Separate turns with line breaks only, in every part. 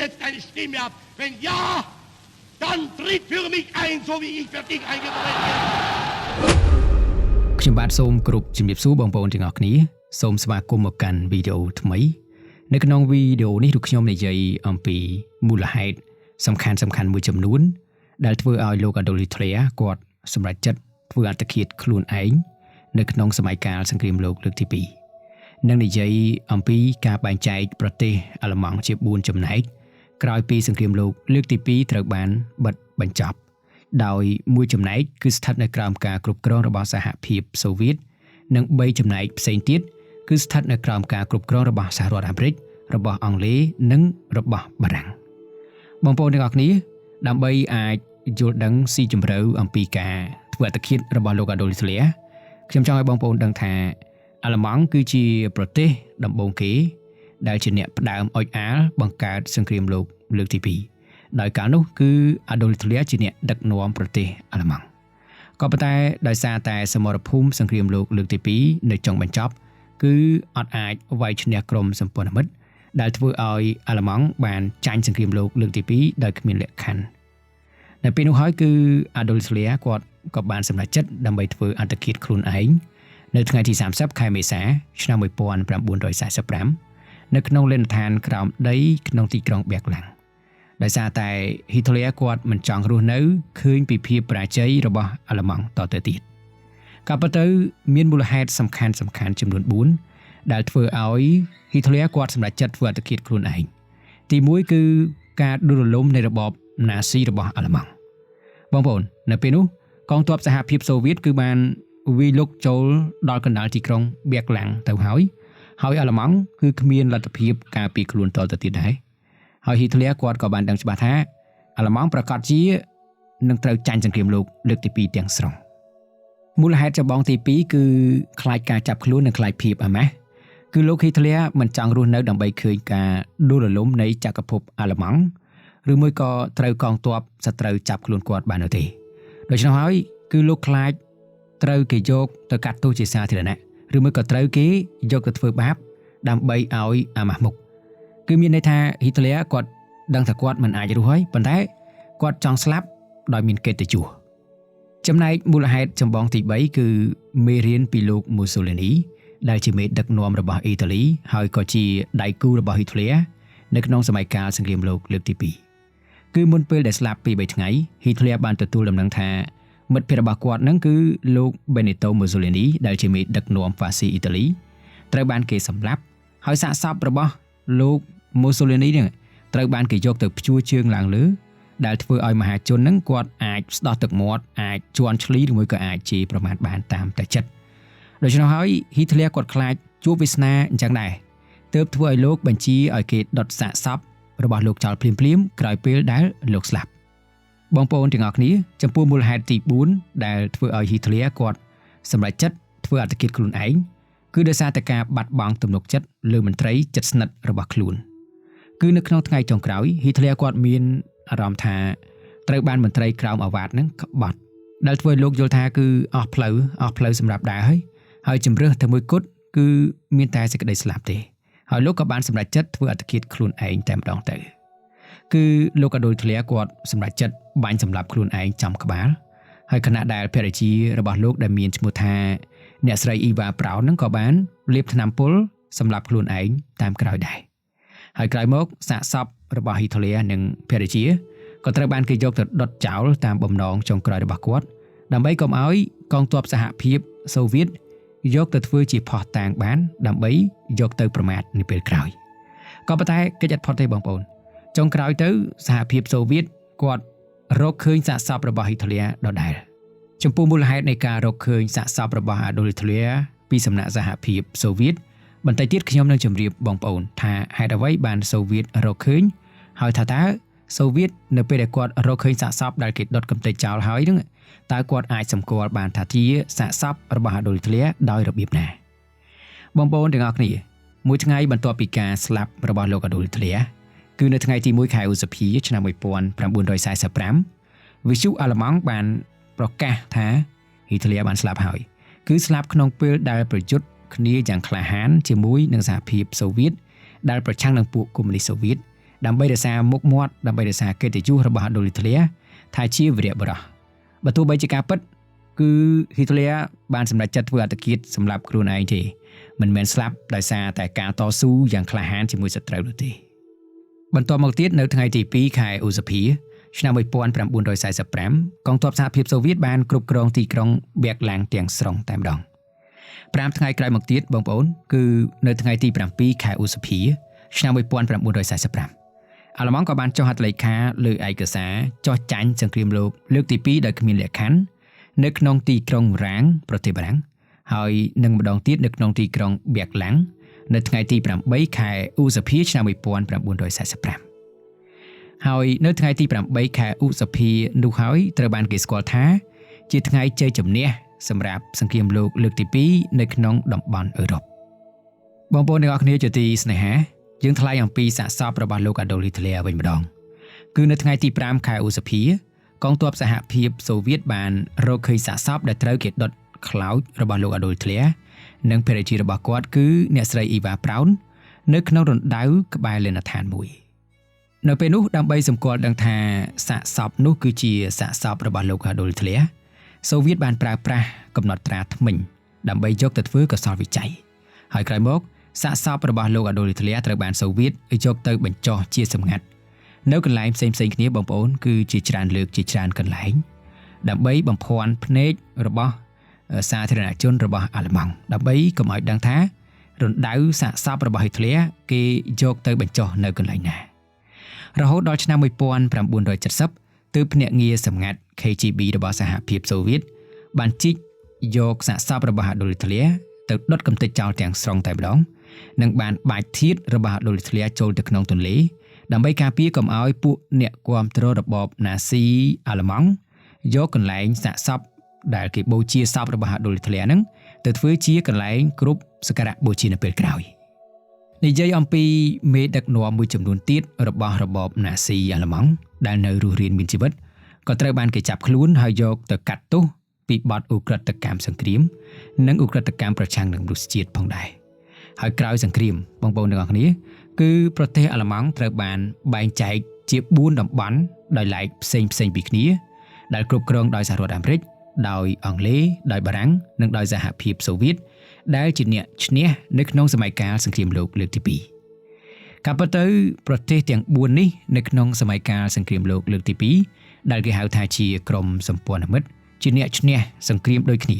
jetzt deine Stimme ab? Wenn ja, dann tritt für mich ein, so wie ich für dich eingetreten bin.
ខ្ញុំបាទសូមគោរពជំរាបសួរបងប្អូនទាំងអស់គ្នាសូមស្វាគមន៍មកកាន់វីដេអូថ្មីនៅក្នុងវីដេអូនេះរូបខ្ញុំនិយាយអំពីមូលហេតុសំខាន់សំខាន់មួយចំនួនដែលធ្វើឲ្យលោកអាដូលហ៊ីត្លែគាត់សម្រេចចិត្តធ្វើអត្តឃាតខ្លួនឯងនៅក្នុងសម័យកាលសង្គ្រាមលោកលើកទី2និងនិយាយអំពីការបែងចែកប្រទេសអាល្លឺម៉ង់ជា4ចំណែកក្រោយពីសង្គ្រាមលោកលើកទី2ត្រូវបានបិទបញ្ចប់ដោយមួយចំណែកគឺស្ថិតនៅក្រោមការគ្រប់គ្រងរបស់សហភាពសូវៀតនិង3ចំណែកផ្សេងទៀតគឺស្ថិតនៅក្រោមការគ្រប់គ្រងរបស់សហរដ្ឋអាមេរិករបស់អង់គ្លេសនិងរបស់បារាំងបងប្អូនទាំងអស់គ្នាដើម្បីអាចយល់ដឹងស៊ីជម្រៅអំពីការធ្វើអត្តឃាតរបស់លោកអាដូលហ៊ីត្លែខ្ញុំចង់ឲ្យបងប្អូនដឹងថាអាល្លឺម៉ង់គឺជាប្រទេសដំបូងគេដែលជាអ្នកផ្ដើមអុចអាលបង្កើតសង្គ្រាមលោកលើកទី2ដោយកាលនោះគឺអាដូលហ៊ីត្លែជាអ្នកដឹកនាំប្រទេសអាល្លឺម៉ង់ក៏ប៉ុន្តែដោយសារតែសមរភូមិសង្គ្រាមលោកលើកទី2នៅចុងបញ្ចប់គឺអត់អាចវាយឈ្នះក្រុមសម្ព័ន្ធមិត្តដែលធ្វើឲ្យអាល្លឺម៉ង់បានចាញ់សង្គ្រាមលោកលើកទី2ដោយគ្មានលក្ខខណ្ឌនៅពេលនោះហើយគឺអាដូលហ៊ីត្លែគាត់ក៏បានសម្រេចចិត្តដើម្បីធ្វើអត្តឃាតខ្លួនឯងនៅថ្ងៃទី30ខែមេសាឆ្នាំ1945នៅក្នុងលេណដ្ឋានក្រោមដីក្នុងទីក្រុងប៊ែរឡាំងដោយសារតែហ៊ីត្លែគាត់មិនចង់រស់នៅឃើញពីភាពបរាជ័យរបស់អាល្លឺម៉ង់តទៅទៀតក៏ប៉ុន្តែមានមូលហេតុសំខាន់សំខាន់ចំនួន4ដែលធ្វើឲ្យហ៊ីត្លែគាត់សម្រេចចិត្តធ្វើអត្តឃាតខ្លួនឯងទី1គឺការដួលរលំនៃរបបណាស៊ីរបស់អាល្លឺម៉ង់បងប្អូននៅពេលនោះកងទ័ពសហភាពសូវៀតគឺបានវាយលុកចូលដល់កណ្ដាលទីក្រុងប៊ែរឡាំងទៅហើយហើយអាល្លឺម៉ង់គឺគ្មានលទ្ធភាពការពារខ្លួនតទៅទៀតដែរហើយហ៊ីត្លែគាត់ក៏បានដឹងច្បាស់ថាអាល្លឺម៉ង់ប្រកាសជានឹងត្រូវចាញ់សង្គ្រាមលោកលើកទី2ទាំងស្រុងមូលហេតុចម្បងទី2គឺខ្លាចការចាប់ខ្លួននិងខ្លាចភាពអាម៉ាស់គឺលោកហ៊ីត្លែមិនចង់រស់នៅដើម្បីឃើញការដួលរលំនៃចក្រភពអាល្លឺម៉ង់ឬមួយក៏ត្រូវកងទ័ពសត្រូវចាប់ខ្លួនគាត់បាននោះទេដូច្នោះហើយគឺលោកខ្លាចត្រូវគេយកទៅកាត់ទោសជាសាធារណៈឬមួយក៏ត្រូវគេយកទៅធ្វើបាបដើម្បីឲ្យអាម៉ាស់មុខគឺមានន័យថាហ៊ីត្លែគាត់ដឹងថាគាត់មិនអាចរស់ហើយប៉ុន្តែគាត់ចង់ស្លាប់ដោយមានកិត្តិយសចំណែកមូលហេតុចម្បងទី3គឺមេរៀនពីលោកមូសូលីនីដែលជាមេដឹកនាំរបស់អ៊ីតាលីហើយក៏ជាដៃគូរបស់ហ៊ីត្លែនៅក្នុងសម័យកាលសង្គ្រាមលោកលើកទី2គឺមុនពេលដែលស្លាប់ពី3ថ្ងៃហ៊ីត្លែបានទទួលដំណឹងថាមិត្តភក្តិរបស់គាត់នឹងគឺលោកបេនីតូមូសូលីនីដែលជាមេដឹកនាំហ្វាស៊ីអ៊ីតាលីត្រូវបានគេសម្លាប់ហើយសាកសពរបស់លោកមូសូលីនីនឹងត្រូវបានគេយកទៅព្យួរជើងឡើងលើដែលធ្វើឲ្យមហាជននឹងគាត់អាចស្ដោះទឹកមាត់អាចជន់ឈ្លីឬមួយក៏អាចជេរប្រមាថបានតាមតែចិត្តដូច្នោះហើយហ៊ីត្លែគាត់ខ្លាចជួបវាសនាអញ្ចឹងដែរទើបធ្វើឲ្យលោកបញ្ជាឲ្យគេដុតសាកសពរបស់លោកចោលភ្លាមៗក្រោយពេលដែលលោកស្លាប់បងប្អូនទាំងអស់គ្នាចំពោះមូលហេតុទី4ដែលធ្វើឲ្យហ៊ីត្លែគាត់សម្រេចចិត្តធ្វើអត្តឃាតខ្លួនឯងគឺដោយសារតែការបាត់បង់ទំនុកចិត្តលើមន្ត្រីជិតស្និទ្ធរបស់ខ្លួនគឺនៅក្នុងថ្ងៃចុងក្រោយហ៊ីត្លែគាត់មានអារម្មណ៍ថាត្រូវបានមន្ត្រីក្រោមអាវ៉ាតនឹងក្បត់ដែលធ្វើឲ្យលោកយល់ថាគឺអស់ផ្លូវសម្រាប់ដើរហើយជំរើសតែមួយគត់គឺមានតែសេចក្តីស្លាប់ទេហើយលោកក៏បានសម្រេចចិត្តធ្វើអត្តឃាតខ្លួនឯងតែម្ដងទៅគឺលោកអាដូលហ៊ីត្លែគាត់សម្រេចចិត្តបាញ់សម្លាប់ខ្លួនឯងចំក្បាលហើយខណៈដែលភរិយារបស់លោកដែលមានឈ្មោះថាអ្នកស្រីអ៊ីវ៉ាប្រោននឹងក៏បានលាបថ្នាំពុលសម្លាប់ខ្លួនឯងតាមក្រោយដែរហើយក្រោយមកសាកសពរបស់ហ៊ីត្លែនិងភរិយាក៏ត្រូវបានគេយកទៅដុតចោលតាមបំណងចុងក្រោយរបស់គាត់ដើម្បីកុំឲ្យកងទ័ពសហភាពសូវៀតយកទៅធ្វើជាភស្តុតាងបានដើម្បីយកទៅប្រមាថនៅពេលក្រោយក៏ប៉ុន្តែកិច្ចអត់ផុតទេបងប្អូនចុងក្រោយទៅសហភាពសូវៀតគាត់រកឃើញសាកសពរបស់ហ៊ីត្លែដដែលចំពោះមូលហេតុនៃការរកឃើញសាកសពរបស់អាដូលហ៊ីត្លែពីសំណាក់សហភាពសូវៀតបន្តិចទៀតខ្ញុំនឹងជម្រាបបងប្អូនថាហេតុអ្វីបានសូវៀតរកឃើញហើយថាតើសូវៀតនៅពេលដែលគាត់រកឃើញសាកសពដែលគេដុតកំទេចចោលហើយហ្នឹងតើគាត់អាចសម្គាល់បានថាជាសាកសពរបស់អាដូលហ៊ីត្លែដោយរបៀបណាបងប្អូនទាំងអស់គ្នាមួយថ្ងៃបន្ទាប់ពីការស្លាប់របស់លោកអាដូលហ៊ីត្លែគឺនៅថ្ងៃទី1ខែឧសភាឆ្នាំ1945វិទ្យុអាល្លឺម៉ង់បានប្រកាសថាហ៊ីត្លែបានស្លាប់ហើយគឺស្លាប់ក្នុងពេលដែលប្រយុទ្ធគ្នាយ៉ាងក្លាហានជាមួយនឹងសហភាពសូវៀតដែលប្រឆាំងនឹងពួកកុម្មុយនីសសូវៀត ដើម្បីរក្សាមុខមាត់ដើម្បីរក្សាកិត្តិយសរបស់ Adolf Hitler ថាជាវីរបុរសបើទោះបីជាការពិតគឺ Hitler បានសម្រេចចិត្តធ្វើអត្តឃាតសម្រាប់ខ្លួនឯងទេមិនមែនស្លាប់ដោយសារតែការតស៊ូយ៉ាងក្លាហានជាមួយសត្រូវនោះទេបន្ទាប់មកទៀតនៅថ្ងៃទី2ខែឧសភាឆ្នាំ1945កងទ័ពសហភាពសូវៀតបានគ្រប់គ្រងទីក្រុងប៊ែរឡាំងទាំងស្រុងតែម្ដង5ថ្ងៃក្រោយមកទៀតបងប្អូនគឺនៅថ្ងៃទី7ខែឧសភាឆ្នាំ1945អាល្លឺម៉ង់ក៏បានចុះហត្ថលេខាលើឯកសារចុះចាញ់សង្គ្រាមលោកលើកទី2ដោយគ្មានលក្ខខណ្ឌនៅក្នុងទីក្រុងរ៉ាងប្រទេសបារាំងហើយនឹងម្ដងទៀតនៅក្នុងទីក្រុងប៊ែរឡាំងនៅថ្ងៃទី8ខែឧសភាឆ្នាំ1945ហើយនៅថ្ងៃទី8ខែឧសភានោះហើយត្រូវបានគេស្គាល់ថាជាថ្ងៃជ័យជំនះសម្រាប់សង្គ្រាមលោកលើកទី2នៅក្នុងតំបន់អឺរ៉ុបបងប្អូនទាំងអស់គ្នាជាទីស្នេហាយើងថ្លែងអំពីសាកសពរបស់លោក Adolf Hitler វិញម្ដងគឺនៅថ្ងៃទី5ខែឧសភាកងទ័ពសហភាពសូវៀតបានរកឃើញសាកសពដែលត្រូវគេដុតខ្លោចរបស់លោក Adolf Hitler និងភរិយារបស់គាត់គឺអ្នកស្រី Eva Braun នៅក្នុងរណ្ដៅក្បែរលេណដ្ឋានមួយនៅពេលនោះដើម្បីសម្គាល់ដឹងថាសាកសពនោះគឺជាសាកសពរបស់លោក Adolf Hitler សូវៀតបានប្រើប្រាស់កំណត់ត្រាធ្មេញដើម្បីយកទៅធ្វើកោសលវិច័យហើយក្រោយមកសាកសពរបស់លោក Adolf Hitler ត្រូវបានសូវៀតយកទៅបញ្ចុះជាសម្ងាត់នៅកន្លែងផ្សេងៗគ្នាបងប្អូនគឺជាច្រើនលើកជាច្រើនកន្លែងដើម្បីបំភាន់ភ្នែករបស់សាធារណជនរបស់អាល្លឺម៉ង់ដើម្បីកុំឲ្យដឹងថារណ្ដៅសាកសពរបស់ Hitler គេយកទៅបញ្ចុះនៅកន្លែងណារហូតដល់ឆ្នាំ1970ទើបភ្នាក់ងារសម្ងាត់ KGB របស់សហភាពសូវៀតបានជីកយកសាកសពរបស់ Adolf Hitler ទៅដុតកម្ទេចចោលទាំងស្រុងតែម្ដងនិងបានបាចធាតុរបស់ Adolf Hitler ចូលទៅក្នុងទន្លេដើម្បីការពារកុំឲ្យពួកអ្នកគាំទ្ររបបណាស៊ីអាល្លឺម៉ង់យកកន្លែងសាកសពដែលគេបូជាសពរបស់ Adolf Hitler ហ្នឹងទៅធ្វើជាកន្លែងគ្រប់សក្ការៈបូជានៅពេលក្រោយនិយាយអំពីមេដឹកនាំមួយចំនួនទៀតរបស់របបណាស៊ីអាល្លឺម៉ង់ដែលនៅរស់រានមានជីវិតក៏ត្រូវបានគេចាប់ខ្លួនហើយយកទៅកាត់ទោសពីបទឧក្រិដ្ឋកម្មសង្គ្រាមនិងឧក្រិដ្ឋកម្មប្រឆាំងនឹងមនុស្សជាតិផងដែរហើយក្រោយសង្គ្រាមបងប្អូនទាំងអស់គ្នាគឺប្រទេសអាល្លឺម៉ង់ត្រូវបានបែងចែកជា4តំបន់ដោយឡែកផ្សេងៗពីគ្នាដែលគ្រប់គ្រងដោយសហរដ្ឋអាមេរិកដោយអង់គ្លេសដោយបារាំងនិងដោយសហភាពសូវៀតដែលជាអ្នកឈ្នះនៅក្នុងសម័យកាលសង្គ្រាមលោកលើកទី2កាលពិតទៅប្រទេសទាំង4នេះនៅក្នុងសម័យកាលសង្គ្រាមលោកលើកទី2ដែលគេហៅថាជាក្រុមសម្ព័ន្ធមិត្តជាអ្នកឈ្នះសង្គ្រាមដូចគ្នា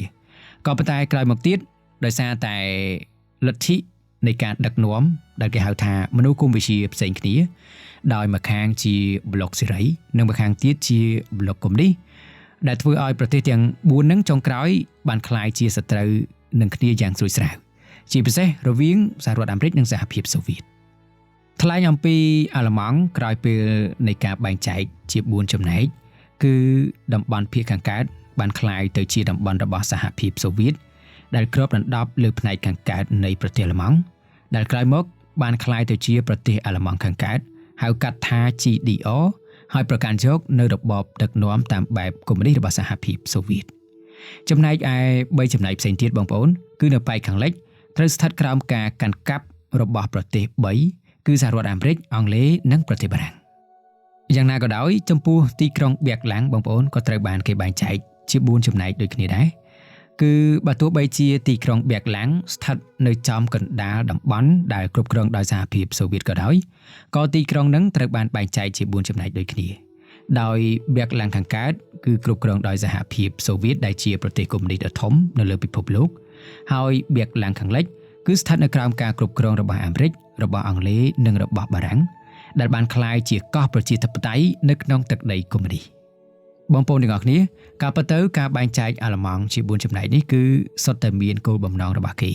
ក៏ប៉ុន្តែក្រោយមកទៀតដោយសារតែលទ្ធិនៃការដឹកនាំដែលគេហៅថាមនោគមវិជ្ជាផ្សេងគ្នាដោយម្ខាងជាប្លុកសេរីនិងម្ខាងទៀតជាប្លុកកុម្មុយនីសដែលធ្វើឲ្យប្រទេសទាំង4ហ្នឹងចុងក្រោយបានក្លាយជាសត្រូវនឹងគ្នាយ៉ាងស្រួចស្រាវជាពិសេសរវាងសហរដ្ឋអាមេរិកនិងសហភាពសូវៀតថ្លែងអំពីអាល្លឺម៉ង់ក្រោយពេលនៃការបែងចែកជា4ចំណែកគឺតំបន់ភាគខាងកើតបានក្លាយទៅជាតំបន់របស់សហភាពសូវៀតដែលគ្របដណ្ដប់លើផ្នែកខាងកើតនៃប្រទេសអាល្លឺម៉ង់ដែលក្រោយមកបានក្លាយទៅជាប្រទេសអាល្លឺម៉ង់ខាងកើតហៅកាត់ថា GDR ហើយប្រកាន់យកនៅរបបដឹកនាំតាមបែបកុម្មុយនីសរបស់សហភាពសូវៀតចំណែកឯ3ចំណែកផ្សេងទៀតបងប្អូនគឺនៅប៉ែកខាងលិចត្រូវស្ថិតក្រោមការកាន់កាប់របស់ប្រទេស3គឺសហរដ្ឋអាមេរិកអង់គ្លេសនិងប្រទេសបារាំងយ៉ាងណាក៏ដោយចំពោះទីក្រុងប៊ែរឡាំងបងប្អូនក៏ត្រូវបានគេបែងចែកជា4ចំណែកដូចគ្នាដែរគឺបើទោះបីជាទីក្រុងប៊ែរឡាំងស្ថិតនៅចំកណ្ដាលតំបន់ដែលគ្រប់គ្រងដោយសហភាពសូវៀតក៏ដោយក៏ទីក្រុងនឹងត្រូវបានបែងចែកជា4ចំណែកដូចគ្នាដោយប៊ែរឡាំងខាងកើតគឺគ្រប់គ្រងដោយសហភាពសូវៀតដែលជាប្រទេសកុម្មុយនីសដ៏ធំនៅលើពិភពលោកហើយប៊ែរឡាំងខាងលិចគឺស្ថិតនៅក្រោមការគ្រប់គ្រងរបស់អាមេរិករបស់អង់គ្លេសនិងរបស់បារាំងដែលបានក្លាយជាកោះប្រជាធិបតេយ្យនៅក្នុងទឹកដីកុម្មុយនីសបងប្អូនទាំងអស់គ្នាការពិតទៅការបែងចែកអាល្លឺម៉ង់ជា4ចំណែកនេះគឺសុទ្ធតែមានគោលបំណងរបស់គេ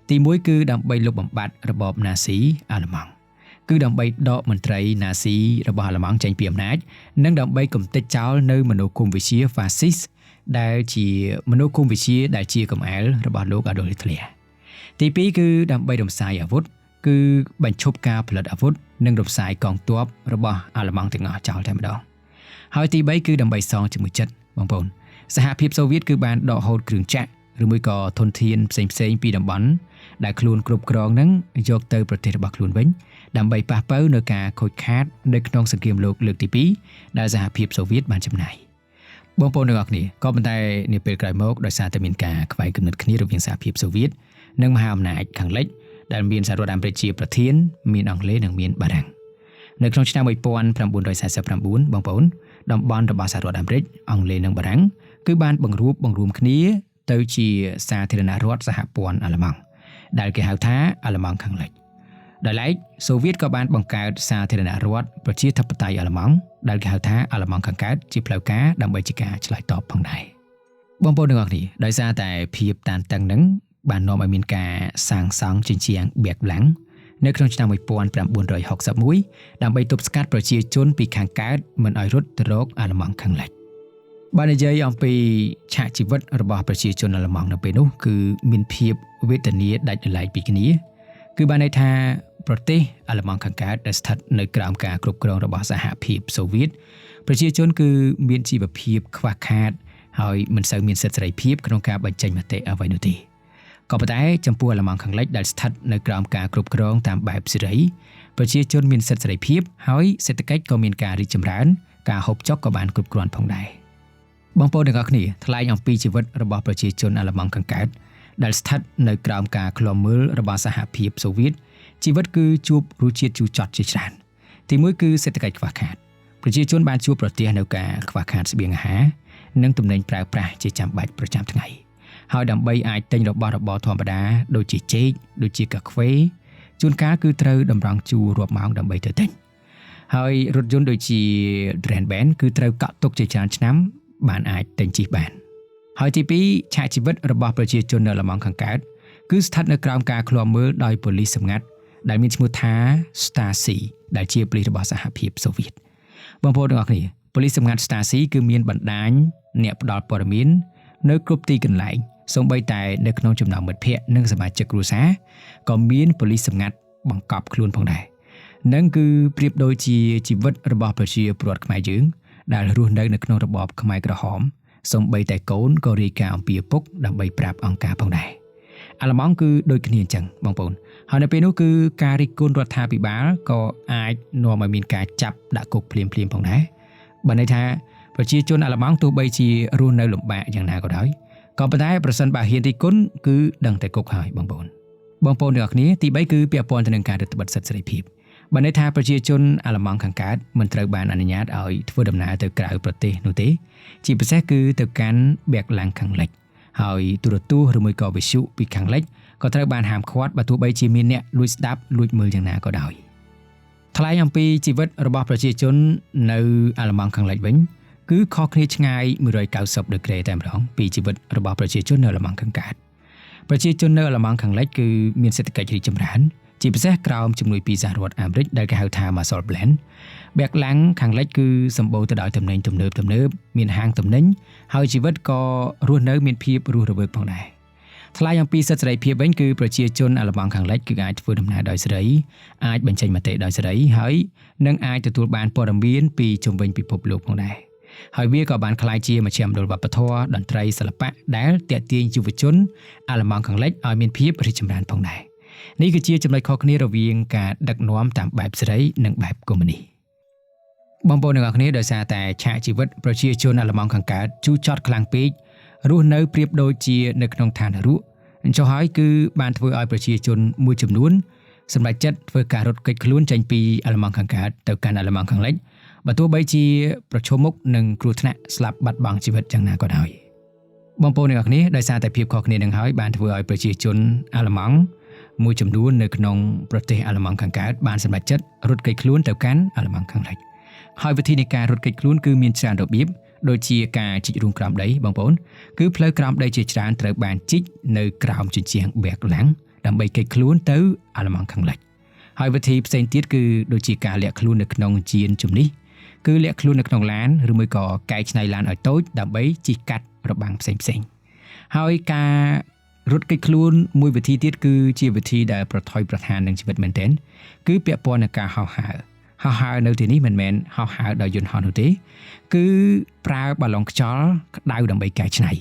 ទី1គឺដើម្បីលុបបំបាត់របបណាស៊ីអាល្លឺម៉ង់គឺដើម្បីដកមន្ត្រីណាស៊ីរបស់អាល្លឺម៉ង់ចេញពីអំណាចនិងដើម្បីកម្ទេចចោលនៅមនោគមវិជ្ជាហ្វាស៊ីសដែលជាមនោគមវិជ្ជាដែលជាកម្អែលរបស់លោក Adolf Hitler ទី2គឺដើម្បីរំសាយអាវុធគឺបញ្ឈប់ការផលិតអាវុធនិងរំសាយកងទ័ពរបស់អាល្លឺម៉ង់ទាំងអស់ចោលតែម្ដងហើយទី3គឺដើម្បីសងជាមួយចិត្តបងប្អូនសហភាពសូវៀតគឺបានដកហូតគ្រឿងចក្រឬមួយក៏ធនធានផ្សេងៗពីតំបន់ដែលខ្លួនគ្រប់គ្រងនឹងយកទៅប្រទេសរបស់ខ្លួនវិញ ដើម្បីប៉ះប៉ូវនៅការខូចខាតនៅក្នុងសង្គ្រាមលោកលើកទី2ដែលសហភាពសូវៀតបានចំណាយបងប្អូនទាំងអស់គ្នាក៏ប៉ុន្តែនាពេលក្រោយមកដោយសារតែមានការខ្វែងគំនិតគ្នារវាងសហភាពសូវៀតនិងមហាអំណាចខាងលិចដែលមានសហរដ្ឋអាមេរិកជាប្រធានមានអង់គ្លេសនិងមានបារាំងនៅក្នុងឆ្នាំ1949បងប្អូនតំបន់របស់សហរដ្ឋអាមេរិកអង់គ្លេសនិងបារាំងគឺបានបង្រួបបង្រួមគ្នាទៅជាសាធារណរដ្ឋសហព័ន្ធអាល្លឺម៉ង់ដែលគេហៅថាអាល្លឺម៉ង់ខាងលិចដោយឡែកសូវៀតក៏បានបង្កើតសាធារណរដ្ឋប្រជាធិបតេយ្យអាល្លឺម៉ង់ដែលគេហៅថាអាល្លឺម៉ង់ខាងកើតជាផ្លូវការដើម្បីជាការឆ្លើយតបផងដែរបងប្អូនទាំងអស់គ្នាដោយសារតែភាពតានតឹងនឹងបាននាំឲ្យមានការសាងសង់ជញ្ជាំងបែកឡាំងនៅក្នុងឆ្នាំ1961ដើម្បីទប់ស្កាត់ប្រជាជនពីខាងកើតមិនឲ្យរត់ទៅរកអាល្លឺម៉ង់ខាងលិចបាននិយាយអំពីឆាកជីវិតរបស់ប្រជាជនអាល្លឺម៉ង់នៅពេលនោះគឺមានភាពវេទនាដាច់ដោយឡែកពីគ្នាគឺបានន័យថាប្រទេសអាល្លឺម៉ង់ខាងកើតដែលស្ថិតនៅក្រោមការគ្រប់គ្រងរបស់សហភាពសូវៀតប្រជាជនគឺមានជីវភាពខ្វះខាតហើយមិនសូវមានសិទ្ធិសេរីភាពក្នុងការបញ្ចេញមតិអ្វីនោះទេក៏ប៉ុន្តែចំពោះអាល្លឺម៉ង់ខាងលិចដែលស្ថិតនៅក្រោមការគ្រប់គ្រងតាមបែបសេរីប្រជាជនមានសិទ្ធិសេរីភាពហើយសេដ្ឋកិច្ចក៏មានការរីកចម្រើនការហូបចុកក៏បានគ្រប់គ្រាន់ផងដែរបងប្អូនទាំងអស់គ្នាថ្លែងអំពីជីវិតរបស់ប្រជាជនអាល្លឺម៉ង់ខាងកើតដែលស្ថិតនៅក្រោមការឃ្លាំមើលរបស់សហភាពសូវៀតជីវិតគឺជួបរសជាតិជូរចត់ជាច្រើនទីមួយគឺសេដ្ឋកិច្ចខ្វះខាតប្រជាជនបានជួបប្រទះនៅការខ្វះខាតស្បៀងអាហារនិងទំនិញប្រើប្រាស់ជាចាំបាច់ប្រចាំថ្ងៃហើយដើម្បីអាចទិញរបស់របរធម្មតាដូចជាចេកដូចជាកាហ្វេជួនកាលគឺត្រូវតម្រង់ជួររាប់ម៉ោងដើម្បីទៅទិញហើយរថយន្តដូចជា Drenben គឺត្រូវកក់ទុកជាច្រើនឆ្នាំបានអាចទិញជិះបានហើយទី2ឆាកជីវិតរបស់ប្រជាជននៅអាល្លឺម៉ង់ខាងកើតគឺស្ថិតនៅក្រោមការឃ្លាំមើលដោយប៉ូលីសសម្ងាត់ដែលមានឈ្មោះថា Stasi ដែលជាប៉ូលីសរបស់សហភាពសូវៀតបងប្អូនទាំងអស់គ្នាប៉ូលីសសម្ងាត់ Stasi គឺមានបណ្ដាញអ្នកផ្ដល់ព័ត៌មាននៅគ្រប់ទីកន្លែងសូម្បីតែនៅក្នុងចំណោមមិត្តភ័ក្តិនិងសមាជិកគ្រួសារក៏មានប៉ូលីសសម្ងាត់បង្កប់ខ្លួនផងដែរនឹងគឺប្រៀបដូចជាជីវិតរបស់ប្រជាពលរដ្ឋខ្មែរយើងដែលរស់នៅក្នុងរបបខ្មែរក្រហមសូម្បីតែកូនក៏រាយការណ៍អំពីឪពុកដើម្បីប្រាប់អង្គការផងដែរអាល្លឺម៉ង់គឺដូចគ្នាអញ្ចឹងបងប្អូនហើយនៅពេលនោះគឺការរិះគន់រដ្ឋាភិបាលក៏អាចនាំឲ្យមានការចាប់ដាក់គុកភ្លាមៗផងដែរបើន័យថាប្រជាជនអាល្លឺម៉ង់ទោះបីជារស់នៅលំបាកយ៉ាងណាក៏ដោយក៏ប៉ុន្តែប្រសិនបើហ៊ានរិះគន់គឺដឹងតែគុកហើយបងប្អូនទាំងអស់គ្នាទី3គឺពាក់ព័ន្ធទៅនឹងការរឹតបន្តឹងសិទ្ធិសេរីភាពបើន័យថាប្រជាជនអាល្លឺម៉ង់ខាងកើតមិនត្រូវបានអនុញ្ញាតឲ្យធ្វើដំណើរទៅក្រៅប្រទេសនោះទេជាពិសេសគឺទៅកាន់បែកឡាំងខាងលិចហើយទូរទស្សន៍ឬមួយក៏វិទ្យុពីខាងលិចក៏ត្រូវបានហាមឃាត់បើទោះបីជាមានអ្នកលួចស្ដាប់លួចមើលយ៉ាងណាក៏ដោយថ្លែងអំពីជីវិតរបស់ប្រជាជននៅអាល្លឺម៉ង់ខាងលិចវិញគឺខុសគ្នាឆ្ងាយ190ដឺក្រេតែម្ដងពីជីវិតរបស់ប្រជាជននៅអាល្លឺម៉ង់ខាងកើតប្រជាជននៅអាល្លឺម៉ង់ខាងលិចគឺមានសេដ្ឋកិច្ចរីកចម្រើនជាពិសេសក្រោមជំនួយពីសហរដ្ឋអាមេរិកដែលគេហៅថា Marshall Plan បែកឡាំងខាងលិចគឺសម្បូរទៅដោយទំនិញទំនើបមានហាងទំនិញហើយជីវិតក៏រស់នៅមានភាពរស់រវើកផងដែរថ្លែងអំពីសិទ្ធិសេរីភាពវិញគឺប្រជាជនអាល្លឺម៉ង់ខាងលិចគឺអាចធ្វើដំណើរដោយសេរីអាចបញ្ចេញមតិដោយសេរីហើយនិងអាចទទួលបានព័ត៌មានពីជុំវិញពិភពលោកផងដែរហើយវាក៏បានក្លាយជាមជ្ឈមណ្ឌលវប្បធម៌តន្ត្រីសិល្បៈដែលទាក់ទាញយុវជនអាល្លឺម៉ង់ខាងលិចឲ្យមានភាពរីកចម្រើនផងដែរនេះគឺជាចំណុចខុសគ្នារវាងការដឹកនាំតាមបែបសេរីនិងបែបកុម្មុយនីសបងប្អូនទាំងអស់គ្នាដោយសារតែឆាកជីវិតប្រជាជនអាល្លឺម៉ង់ខាងកើតជូរចត់ខ្លាំងពេករស់នៅប្រៀបដូចជានៅក្នុងឋាននរកអញ្ចឹងហើយគឺបានធ្វើឲ្យប្រជាជនមួយចំនួនសម្រេចចិត្តធ្វើការរត់គេចខ្លួនចេញពីអាល្លឺម៉ង់ខាងកើតទៅកាន់អាល្លឺម៉ង់ខាងលិចបើទោះបីជាប្រឈមមុខនឹងគ្រោះថ្នាក់ស្លាប់បាត់បង់ជីវិតយ៉ាងណាក៏ដោយបងប្អូនទាំងអស់គ្នាដោយសារតែភាពខុសគ្នានឹងហើយបានធ្វើឲ្យប្រជាជនអាល្លឺម៉ង់មួយចំនួននៅក្នុងប្រទេសអាល្លឺម៉ង់ខាងកើតបានសម្រេចចិត្តរត់គេចខ្លួនទៅកាន់អាល្លឺម៉ង់ខាងលិចហើយវិធីនៃការរត់គេចខ្លួនគឺមានច្រើនរបៀបដូចជាការជីករូងក្រោមដីបងប្អូនគឺផ្លូវក្រោមដីជាច្រើនត្រូវបានជីកនៅក្រោមជញ្ជាំងបែកឡាំងដើម្បីគេចខ្លួនទៅអាល្លឺម៉ង់ខាងលិចហើយវិធីផ្សេងទៀតគឺដូចជាការលាក់ខ្លួននៅក្នុងជានជំនិះគឺលាក់ខ្លួននៅក្នុងឡានឬមួយក៏កែច្នៃឡានឲ្យតូចដើម្បីជិះកាត់របាំងផ្សេងៗហើយការរត់គេចខ្លួនមួយវិធីទៀតគឺជាវិធីដែលប្រថុយប្រថាននឹងជីវិតមែនទែនគឺពាក់ព័ន្ធនឹងការហោះហើរហោះហើរនៅទីនេះមិនមែនហោះហើរដោយយន្តហោះនោះទេគឺប្រើបាឡុងខ្យល់ក្តៅដើម្បីកែច្នៃ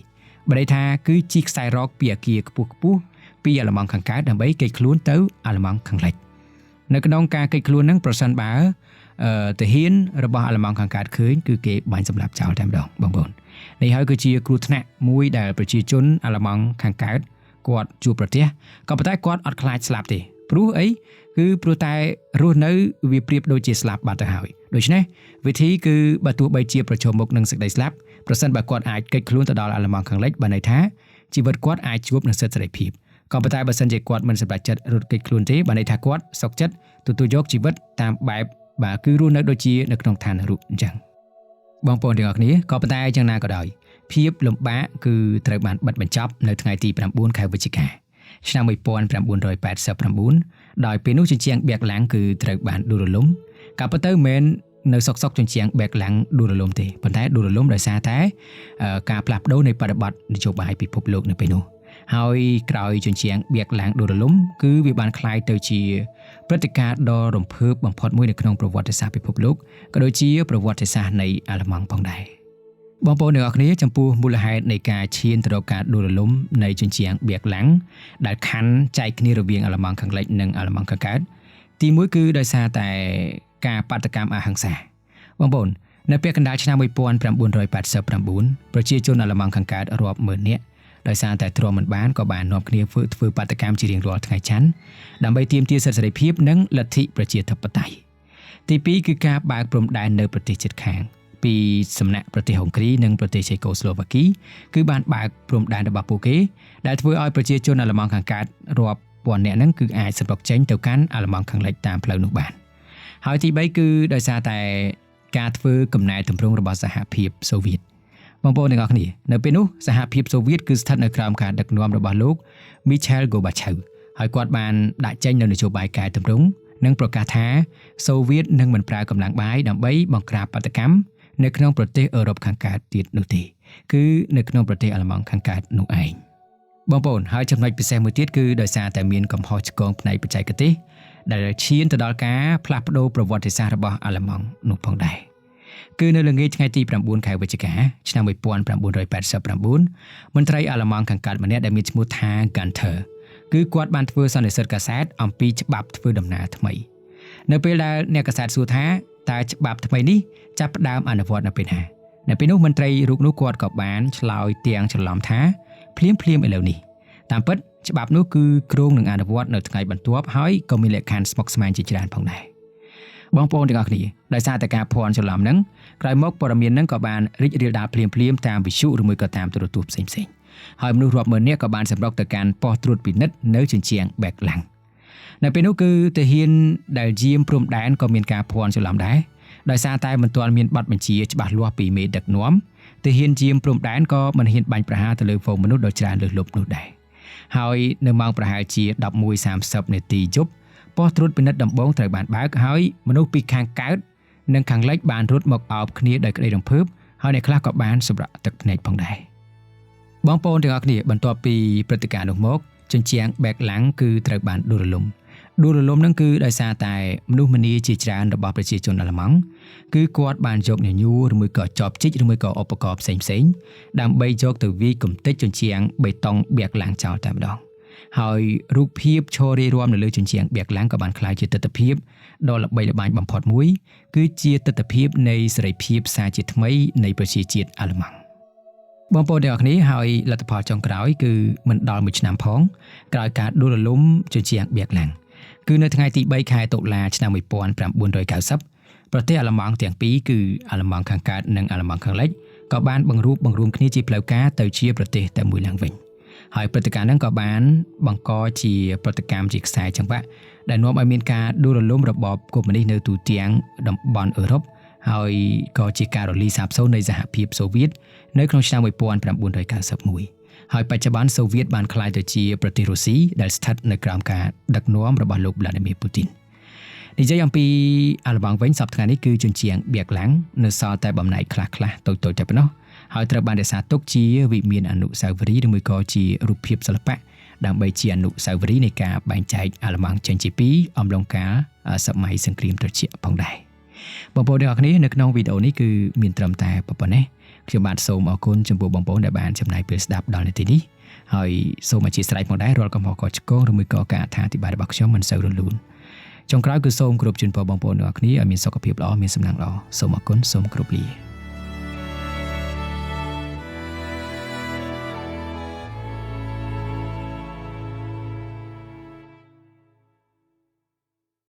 បើន័យថាគឺជិះខ្សែរ៉កពីអាគារខ្ពស់ៗពីអាល្លឺម៉ង់ខាងកើតដើម្បីគេចខ្លួនទៅអាល្លឺម៉ង់ខាងលិច នៅក្នុងការគេចខ្លួនហ្នឹងប្រសិនបើទាហានរបស់អាល្លឺម៉ង់ខាងកើតឃើញគឺគេបាញ់សម្លាប់ចោលតែម្ដងបងប្អូននេះហើយគឺជាគ្រោះថ្នាក់មួយដែលប្រជាជនអាល្លឺម៉ង់ខាងកើតគាត់ជួបប្រទះក៏ប៉ុន្តែគាត់អត់ខ្លាចស្លាប់ទេព្រោះអីគឺព្រោះតែរស់នៅវាប្រៀបដូចជាស្លាប់បាត់ទៅហើយដូច្នេះវិធីគឺបើទោះបីជាប្រឈមមុខនឹងសេចក្តីស្លាប់ប្រសិនបើគាត់អាចគេចខ្លួនទៅដល់អាល្លឺម៉ង់ខាងលិចបានន័យថាជីវិតគាត់អាចជួបនឹងសិទ្ធិសេរីភាពក៏ប៉ុន្តែបើសិនជាគាត់មិនសម្រេចចិត្តរត់គេចខ្លួនទេបានន័យថាគាត់សុខចិត្តទទួលយកជីវិតតាមបែបបាទគឺរស់នៅដូចជានៅក្នុងឋាននរកអញ្ចឹងបងប្អូនទាំងអស់គ្នាក៏ប៉ុន្តែយ៉ាងណាក៏ដោយភាពលំបាកគឺត្រូវបានបិទបញ្ចប់នៅថ្ងៃទី9ខែវិច្ឆិកាឆ្នាំ1989ដោយពេលនោះជញ្ជាំងបែកឡាំងគឺត្រូវបានដួលរលំក៏ប៉ុន្តែមិននៅសុកសុកជញ្ជាំងបែកឡាំងដួលរលំទេប៉ុន្តែដួលរលំដោយសារតែការផ្លាស់ប្ដូរនៃបរិបទនយោបាយពិភពលោកនៅពេលនោះហើយក្រោយជញ្ជាំងបែកឡាំងដួលរលំគឺវាបានក្លាយទៅជាព្រឹត្តិការណ៍ដ៏រំភើបបំផុតមួយនៅក្នុងប្រវត្តិសាស្ត្រពិភពលោកក៏ដូចជាប្រវត្តិសាស្ត្រនៃអាល្លឺម៉ង់ផងដែរបងប្អូនទាំងអស់គ្នាចំពោះមូលហេតុនៃការឈានទៅរកការដួលរលំនៃជញ្ជាំងបែកឡាំងដែលខណ្ឌចែកគ្នារវាងអាល្លឺម៉ង់ខាងលិចនិងអាល្លឺម៉ង់ខាងកើតទីមួយគឺដោយសារតែការបាតុកម្មអហិង្សាបងប្អូននៅពាក់កណ្ដាលឆ្នាំ1989ប្រជាជនអាល្លឺម៉ង់ខាងកើតរាប់ម៉ឺននាក់ដោយសារតែទ្រាំមិនបានក៏បាននាំគ្នាធ្វើបាតុកម្មជារៀងរាល់ថ្ងៃច័ន្ទដើម្បីទាមទារសិទ្ធិសេរីភាពនិងលទ្ធិប្រជាធិបតេយ្យទីពីរគឺការបើកព្រំដែននៅប្រទេសជិតខាងពីសំណាក់ប្រទេសហុងគ្រីនិងប្រទេសឆេកូស្លូវ៉ាគីគឺបានបើកព្រំដែនរបស់ពួកគេដែលធ្វើឲ្យប្រជាជនអាល្លឺម៉ង់ខាងកើតរាប់ពាន់នាក់ហ្នឹងគឺអាចសម្រុកចេញទៅកាន់អាល្លឺម៉ង់ខាងលិចតាមផ្លូវនោះបានហើយទី3គឺដោយសារតែការធ្វើកំណែទម្រង់របស់សហភាពសូវៀតបងប្អូនទាំងអស់គ្នានៅពេលនោះសហភាពសូវៀតគឺស្ថិតនៅក្រោមការដឹកនាំរបស់លោកមីឆែលហ្គូបាឆៅហើយគាត់បានដាក់ចេញនូវនយោបាយកែទម្រង់និងប្រកាសថាសូវៀតនឹងមិនប្រើកម្លាំងបាយដើម្បីបង្ក្រាបបាតុកម្មនៅក្នុងប្រទេសអឺរ៉ុបខាងកើតទៀតនោះទេគឺនៅក្នុងប្រទេសអាល្លឺម៉ង់ខាងកើតនោះឯងបងប្អូនហើយចំណុចពិសេសមួយទៀតគឺដោយសារតែមានកំហុសឆ្គងផ្នែកបច្ចេកទេសដែលឈានទៅដល់ការផ្លាស់ប្ដូរប្រវត្តិសាស្ត្ររបស់អាល្លឺម៉ង់នោះផងដែរគឺនៅល្ងាចថ្ងៃទី9ខែវិច្ឆិកាឆ្នាំ1989មន្ត្រីអាល្លឺម៉ង់ខាងកើតម្នាក់ដែលមានឈ្មោះថា Gunther គឺគាត់បានធ្វើសន្និសីទកាសែតអំពីច្បាប់ធ្វើដំណើរថ្មីនៅពេលដែលអ្នកកាសែតសួរថាតើច្បាប់ថ្មីនេះចាប់ផ្ដើមអនុវត្តនៅពេលណានៅពេលនោះមន្ត្រីរូបនោះគាត់ក៏បានឆ្លើយទាំងច្រឡំថាភ្លាមៗឥឡូវនេះតាមពិតច្បាប់នោះគឺគ្រោងនឹងអនុវត្តនៅថ្ងៃបន្ទាប់ហើយក៏មានលក្ខខណ្ឌស្មុគស្មាញជាច្រើនផងដែរបងប្អូនទាំងអស់គ្នាដោយសារតែការភ័ន្តច្រឡំហ្នឹងក្រោយមកព័ត៌មានហ្នឹងក៏បានរីករាលដាលភ្លាមៗតាមវិទ្យុឬមួយក៏តាមទូរទស្សន៍ផ្សេងៗហើយមនុស្សរាប់ម៉ឺននាក់ក៏បានសម្រុកទៅកាន់ប៉ុស្តិ៍ត្រួតពិនិត្យនៅជញ្ជាំងបែកឡាំងនៅពេលនោះគឺទាហានដែលយាមព្រំដែនក៏មានការភ័ន្តច្រឡំដែរដោយសារតែមិនទាន់មានបទបញ្ជាច្បាស់លាស់ពីមេដឹកនាំទាហានយាមព្រំដែនក៏មិនហ៊ានបាញ់ប្រហារទៅលើហ្វូងមនុស្សដ៏ច្រើនលើសលប់នោះដែរហើយនៅម៉ោងប្រហែលជា 11:30 នាទីយប់ប៉ុស្តិ៍ត្រួតពិនិត្យដំបូងត្រូវបានបើកហើយមនុស្សពីខាងកើតនិងខាងលិចបានរត់មកអោបគ្នាដោយក្តីរំភើបហើយអ្នកខ្លះក៏បានសម្រក់ទឹកភ្នែកផងដែរបងប្អូនទាំងអស់គ្នាបន្ទាប់ពីព្រឹត្តិការណ៍នោះមកជញ្ជាំងបែកឡាំងគឺត្រូវបានដួលរលំដួលរលំនឹងគឺដោយសារតែមនុស្សម្នាជាច្រើនរបស់ប្រជាជនអាល្លឺម៉ង់គឺគាត់បានយកញញួរឬមួយក៏ចបជីកឬមួយក៏ឧបករណ៍ផ្សេងៗដើម្បីយកទៅវាយកម្ទេចជញ្ជាំងបេតុងបែកឡាំងចោលតែម្ដងហើយរូបភាពឈររាយរាំនៅលើជញ្ជាំងបែកឡាំងក៏បានក្លាយជាទិដ្ឋភាពដ៏ល្បីល្បាញបំផុតមួយគឺជាទិដ្ឋភាពនៃសេរីភាពសាជាថ្មីនៃប្រជាជាតិអាល្លឺម៉ង់បងប្អូនទាំងអស់គ្នាហើយលទ្ធផលចុងក្រោយគឺមិនដល់មួយឆ្នាំផងក្រោយការដួលរលំជញ្ជាំងបែកឡាំងគឺនៅថ្ងៃទី3ខែតុលាឆ្នាំ1990ប្រទេសអាល្លឺម៉ង់ទាំងពីរគឺអាល្លឺម៉ង់ខាងកើតនិងអាល្លឺម៉ង់ខាងលិចក៏បានបង្រួបបង្រួមគ្នាជាផ្លូវការទៅជាប្រទេសតែមួយឡើងវិញហើយព្រឹត្តិការណ៍ហ្នឹងក៏បានបង្កជាប្រតិកម្មជាខ្សែចង្វាក់ដែលនាំឲ្យមានការដួលរលំរបបកុម្មុយនីសនៅទូទាំងតំបន់អឺរ៉ុបហើយក៏ជាការរលាយសាបសូន្យនៃសហភាពសូវៀតនៅក្នុងឆ្នាំ1991ហើយបច្ចុប្បន្នសូវៀតបានក្លាយទៅជាប្រទេសរុស្ស៊ីដែលស្ថិតនៅក្រោមការដឹកនាំរបស់លោកវ្លាឌីមៀពូទីននិយាយអំពីអាល្លឺម៉ង់វិញសប្តាហ៍នេះគឺជញ្ជាំងបែកឡាំងនៅសល់តែបំណែកខ្លះៗតូចៗតែប៉ុណ្ណោះហើយត្រូវបានរក្សាទុកជាវិមានអនុស្សាវរីយ៍ឬមួយក៏ជារូបភាពសិល្បៈដើម្បីជាអនុស្សាវរីយ៍នៃការបែងចែកអាល្លឺម៉ង់ចេញជាពីរអំឡុងកាលសម័យសង្គ្រាមត្រជាក់ផងដែរបងប្អូនទាំងអស់គ្នានៅក្នុងវីដេអូនេះគឺមានត្រឹមតែប៉ុណ្ណេះខ្ញុំបាទសូមអរគុណចំពោះបងប្អូនដែលបានចំណាយពេលស្ដាប់ដល់នាទីនេះហើយសូមអធ្យាស្រ័យផងដែររាល់កំហុសខុសឆ្គងឬមួយក៏ការអត្ថាធិប្បាយរបស់ខ្ញុំមិនសូវរលូន ចុងក្រោយគឺសូមគោរពជូនពរបងប្អូនទាំងអស់គ្នាឲ្យមានសុខភាពល្អមានសំណាងល្អសូមអរគុណសូមគោរពលា។